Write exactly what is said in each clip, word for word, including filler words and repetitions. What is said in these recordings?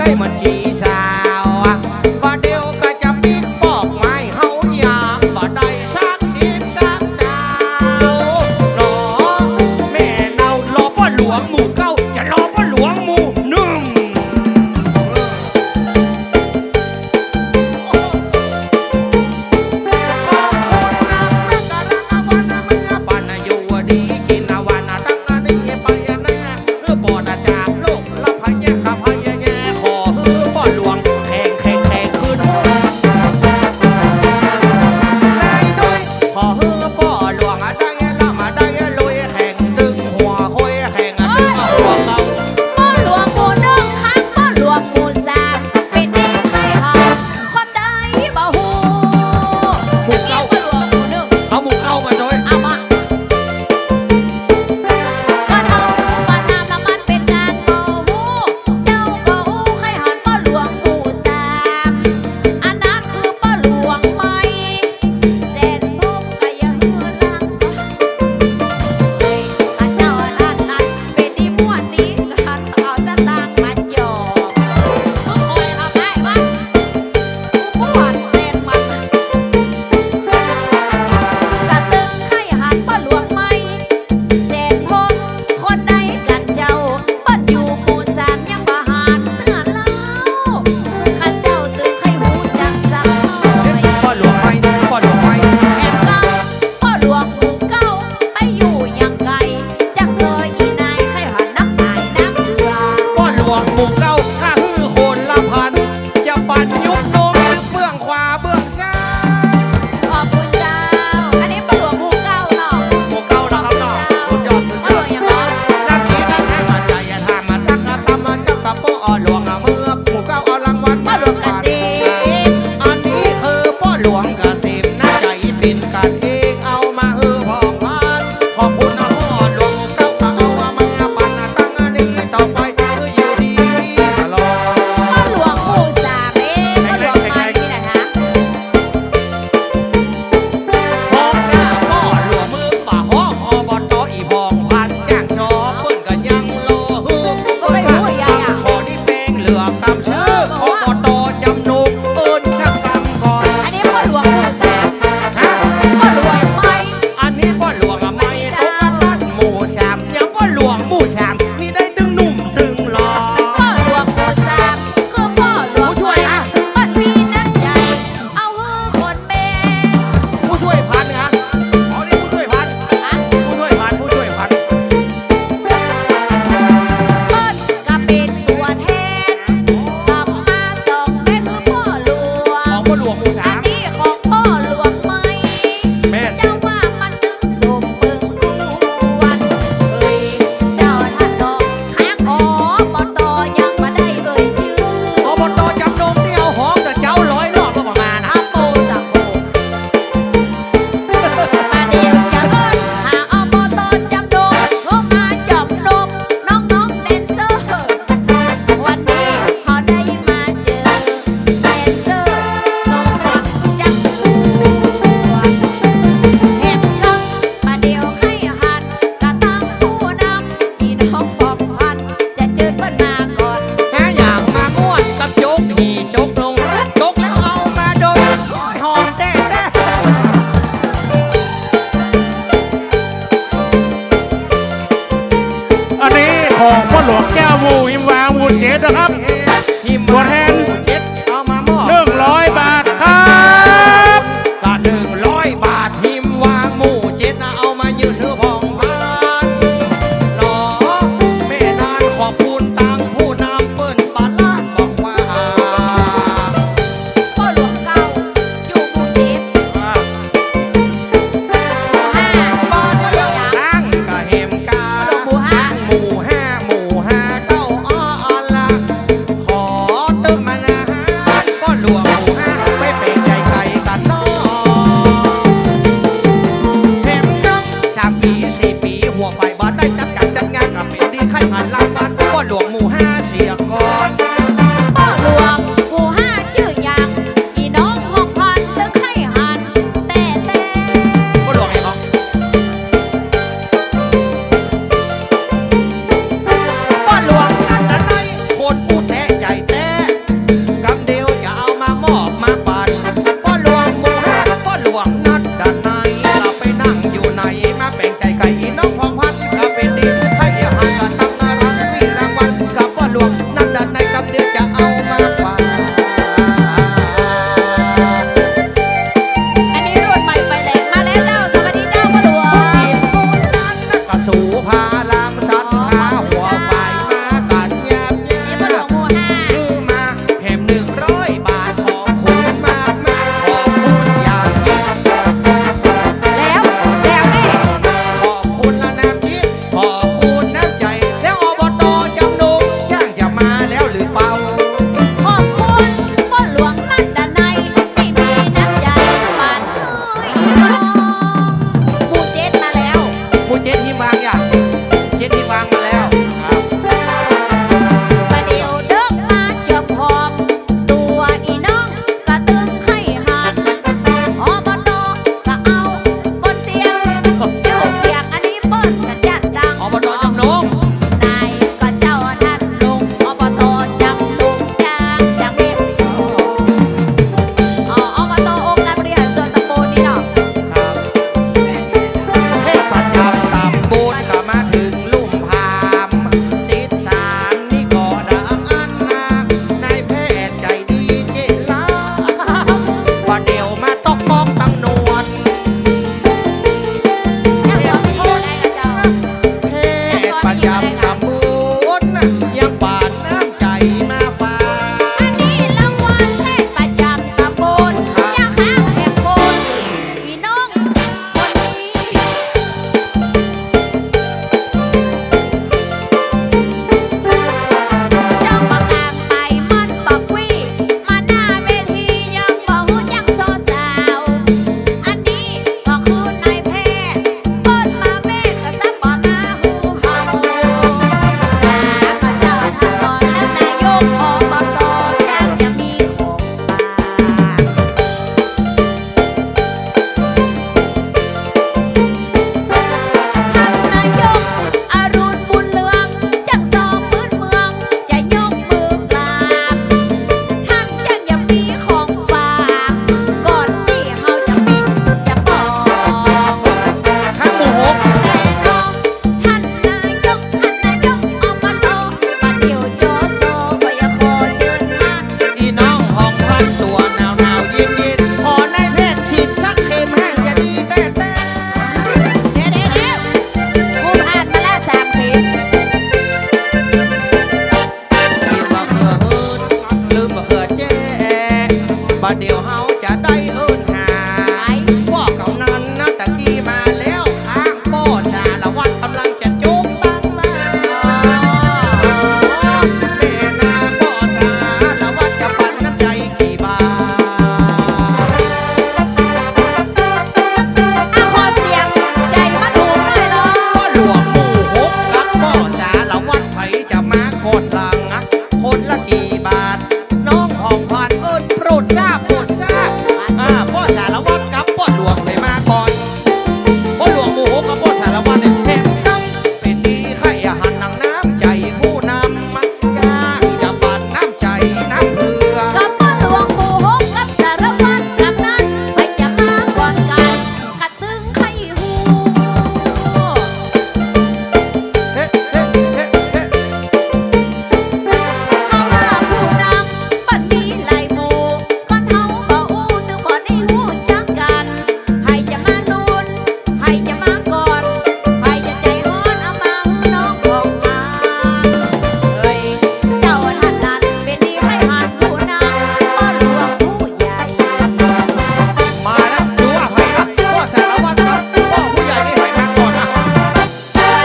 ตี้มันจี๋สาว บ่าเดี่ยวก็จะปิ๊กปอกไม้เฮายามบ่ได้สักสิบสักสาว หนอ แม่เนา รอป้อหลวงหมู่เก้า จะรอป้อหลวงหมู่นึ่ง ขอบคุณนะ รักกันนะ วันนะ มันนะ ปันนะ อยู่ดีกินนะ วันนะ ตั้งนะ นี่ไปนะ เออ ปอดนะ จากโลกละพะเยะ ขะพะเยะแยะ ขอหื้อป้อหลวงแข็ง แข็ง แข็งขึ้น นายน้อย ขอหื้อป้อหลวงได้ละมาได้รวย แข็งตึงหัวโคย แข็งตึงหัวเก่า ป้อหลวงหมู่นึ่ง ข้างป้อหลวงหมู่สาม เป๋นตี้ใค่หา คนใดบ่ฮู้ หมู่เก้า ป้อหลวงหมู่นึ่ง เอาหมู่เก้ามาด้วย เอามา บ่ถาม บ่ถามละมันเป๋นก๋านบ่ฮู้ เจ้าก็ฮู้ ใค่หันป้อหลวงหมู่สาม อันนั้นคือป้อหลวงใหม่ แสนพบก็อย่าหื้อลัง ข้าเจ้าอันนั้นนั้น เป๋นตี้มั่วตี้กั๋น เอาสตางค์มาจ่อ มึงคอยเอาไปวะ มั่วแตนมัน กะตึงใค่หันป้อหลวงใหม่ แสนพบ คนใดกั๋นเจ้า เปิ้นอยู่หมู่สามยังบ่หันเตื้อเล่า ข้าเจ้าตึงใค่ฮู้จักสักหน่อย ป้อหลวงใหม่ ป้อหลวงใหม่ แถมก็ ป้อหลวงหมู่เก้า ไปอยู่อย่างไกล จักซอยอี่นาย ใค่หันนักหมายนักเถื่อ ป้อหลวงหมู่เก้า ข้าหื้อคนละพัน จะปันยุบนมเบื้องขวาเบื้องซ้าย ขอบคุณเจ้า อันนี้ป้อหลวงหมู่เก้าเนาะ หมู่เก้านะครับเนาะ สุดยอด สุดยอด ป้อหลวงอย่างนั้น นักขีนักแท้มาใจอย่าถามมาตั้งนะ กรรมเจ้ากับป้อหลวงเมืองหมู่เก้า เอารางวัล ป้อหลวงเกษม อันนี้คือป้อหลวงเกษม น้ำใจ๋เป๋นกั๋นเอง เอามาหื้อผ่องพัน ขอบคุณนะป้อหลวงเก้า ก็เอามาปันตั้งอันนี้ต่อไป คืออยู่ดีตลอด ป้อหลวงหมู่สามเอง ป้อหลวงใหม่นี่แหละคะ ฮ้องก้าป้อหลวงเมืองป่าฮ้อง อบต อี่ผ่องพัน จ้างชอเปิ้นก็ยังรอหื้อ ก็ไม่รู้อีกอย่าง ขอนี่แปงเหลือกำซื่อ อบต จำนง เอิ้นสักกำก่อน อันนี้ป้อหลวงหมู่สาม ฮะ ป้อหลวงใหม่ อันนี้ป้อหลวงใหม่ ตกกะตันหมู่สาม ยังป้อหลวงหมู่สาม นี่ได้ตึงหนุ่มตึงหล่อ ป้อหลวงหมู่สาม คือป้อหลวง ผู้ช่วยนะ เปิ้นมีน้ำใจ๋ เอาหื้อคนแบ่ง ผู้ช่วยพันนะ อ๋อ นี่ผู้ช่วยพัน ฮะ ผู้ช่วยพัน ผู้ช่วยพัน เปิ้นก็เป๋นตั๋วแทน กำมาสองเม็ดหื้อป้อหลวง ของป้อหลวงหมู่สาม อันนี้ของป้อหลวงใหม่ แม่น เจ้าว่ามันตึงสมเบิ่งควร เอ่ย เจ้าท่านเนาะ หาก อบต ยังบ่ได้เอ่ยจื้อ อบต จำนง ตี้เอาฮ้องเตื้อเจ๊าร้อยรอบก็ประมาณนะ อะโปสะโป บ่าเดี่ยวจะเอิ้นหา อบต จำนง หื้อมาจำนง น้องๆ แดนเซอร์ วันนี้เฮาได้มาเจอ แดนเซอร์ น้องฟังจังหวะ แหมก็บ่าเดี่ยวใค่หัน กะตั้งผู้นำ อี่น้องผ่องพัน จะเจิญเปิ้นมาก่อน หาอย่างมาม่วนกับโจ๊ก หี่โจ๊กลง โจ๊กแล้วเอามาดม โอ้ย หอมแต๊ๆ อันนี้ของป้อหลวงแก้วหมู่ฮิมวางหมู่เจ็ดนะครับ ตั๋วแทน เจ็ด เอามามอบ หนึ่งร้อยบาทครับ กะหนึ่งร้อยบาท ฮิมวางหมู่เจ็ดนะ เอามายื่นหื้อผ่องพัน หนอ แม่นานขอบคุณตังผู้นำเปิ้นปะละบอกว่า ป้อหลวงเก่า อยู่หมู่เจ็ด อ่า หมู่ห้า บ้านเดียว ตั้งกะเห็มกา หมู่ห้า หมู่ห้า หมู่ห้า เต้าอ้อละ ขอตึกมานะ ป้อหลวงหมู่ห้า ไปเป๋นใจ๋ไก่กั๋นน้อ เห็มน้อง สามปี๋ สี่ปี๋ หัวไฟบ่ได้จัดก๋านจัดงาน กะเป๋นดีใค่หันรางวัล ป้อหลวงหมู่ห้าเสียก่อน ป้อหลวงหมู่ห้าจื้อหยัง อี่น้องผ่องพัน ตึงใค่หัน แต๊ๆ ป้อหลวงเองเหรอ ป้อหลวงอันตะไน คนอู้แต๊ใจ๋แต๊ ผู้พาลามศรัทธาหัวไฟมากั๋นยาบยาบ นี่พ่อหลวงหมู่ห้า หื้อมาแหมหนึ่งร้อยบาท ขอบคุณมากมาก ขอบคุณอย่างยิ่ง แล้ว แล้วนี่ ขอบคุณละน้ำจิต ขอบคุณน้ำใจ๋ แล้ว อบต จำนง จ้างจะมาแล้วหรือเปล่า ขอบคุณพ่อหลวงมันดานัย ตี้มีน้ำใจ๋ปาน หมู่เจ็ดมาแล้ว หมู่เจ็ดหิมวางอย่าง เจ็ดหิมวางมาแล้ว ครับ บ่าเดี่ยวเดินมาจวบหอบ ตั๋วอี่น้องก็ตึงใค่หัน อบต ก็เอาบนเตียง จื้อเสียงอันนี้เปิ้นก็จัดดัง อบต จำนง นายก็เจ้าอันนั้นลง อบต จำนง จาง จางเมฆ อ๋อ อบต องค์การบริหารส่วนตำบลนี่เนาะ ครับ เทพประจำตำบลก็มาเถิงลุ่มพาม ติดต๋ามนี่ก็ดังอั้นนะ นายแพทย์ใจ๋ดีเจ้าหลาน บ่าเดี่ยวมาต๊อกต๊อกตำนวน เทพประจำตำบลนะ ยังปานน้ำใจ๋มาฝาก อันนี้รางวัลเทพประจำตำบล ครับ อย่าข้างแหมคน อี่น้องคนนี้ เจ้าบ่ากางไปมันบ่าควี มาหน้าเวทียังบ่ฮู้จักสาวๆ อันนี้ก็คือนายแพทย์ เปิ้นมาแม่นก็ซ้ำบ่น่าฮู้เฮา ข้าพเจ้าท่านรองนายก อบต จ้างจะมีของฝาก ท่านนายก อรุณ บุญเรือง จั้งสองปื๊ดเมือง จะยกมือกราบ ท่านจั้งจะมีของฝาก ก่อนตี้เฮาจะปิดจะปอก ครับ หมู่หก แน่นอน ท่านนายก ท่านนายก อบต บ่าเดี่ยว จส ก็อยากขอเจิญท่าน อี่น้องผ่องพลันตั๋วหนาวๆ เย็นๆ ขอนายแพทย์ฉีดสักเข็มห้างจะดีแต๊ๆ เดี๋ยวๆๆ กูผ่านมาละสามเข็ม กิ๋นบ่าเขือหืน ลืมบ่าเขือแจ้ บ่าเดี่ยวเฮาจะได้เอิ้นหา ไป ป้อกำนันนะตะกี้มาแล้ว อ้างป้อสารวัตรก่ำลังจะโจ๊กตังมา แม่นางป้อสารวัตรจะปันน้ำใจ๋กี่บาท อ่ะ ขอเสียงใจ๋มาถูกหน่อยลอ ป้อหลวงหมู่หกกับป้อสารวัตร ใผจะมาก่อนหลังอะ คนละกี่บาท น้องผ่องพลันเอิ้นโปรดทราบ โปรดทราบ อ่า ป้อสารวัตรกับป้อหลวงใผมาก่อน ป้อหลวงหมู่หกกับป้อสารวัตรเนี่ย แถมน้ำเป๋นดีใค่หันหนังน้ำใจ๋ผู้นำ จ้างจะปันน้ำใจ๋น้ำเกลือ ก็ป้อหลวงหมู่หกกับสารวัตรกำนัน ใผจะมาก่อนกั๋น กะตึงใค่ฮู้ เฮ้ เฮ้ เฮ้ เฮ้ เฮาว่าผู้นำเปิ้นมีหลายหมู่ เปิ้นเฮาบ่อู้ ตึงบ่ได้ฮู้จักกั๋น ใผจะมาลุน ใผจะมาก่อน ใผจะใจ๋ฮ้อน เอามาหื้อน้องผ่องพลัน เอ้ย เจ้าท่านนั้นเป๋นดีใค่หันผู้นำ ป้อหลวงผู้ใหญ่ มาแล้ว ดูว่าใผครับ ป้อสารวัตรครับ ป้อผู้ใหญ่นี่ใผมาก่อนนะ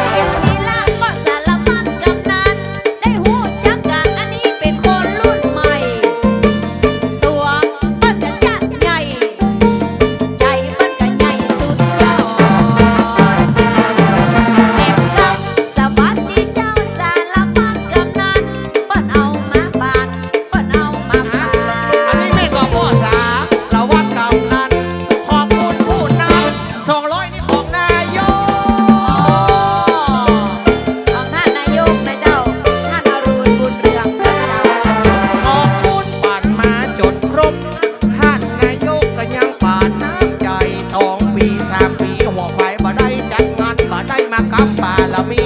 เดี๋ยวนี้ละป้อสารวัตรกำนัน ได้ฮู้จักกั๋น อันนี้เป๋นคนรุ่นใหม่ ตั๋วเปิ้นจะจัดใหญ่ ใจ๋เปิ้นก็ใหญ่สุดยอด แหมกำสวัสดีเจ้าสารวัตรกำนัน เปิ้นเอามาบาด เปิ้นเอามาบาด อันนี้แม่นก็ป้อสารวัตรกำนัน ขอบคุณผู้นำ สองร้อยนี่ของนายก อ๋อ ของท่านนายกนะเจ้า ท่านอรุณ บุญเรืองนะเจ้า ขอบคุณปันมาจ๋นครบ ท่านนายกก็ยังปันน้ำใจ๋ สองปี๋สามปี๋ หัวไขว่บ่ได้จัดงาน บ่ได้มากำบารมี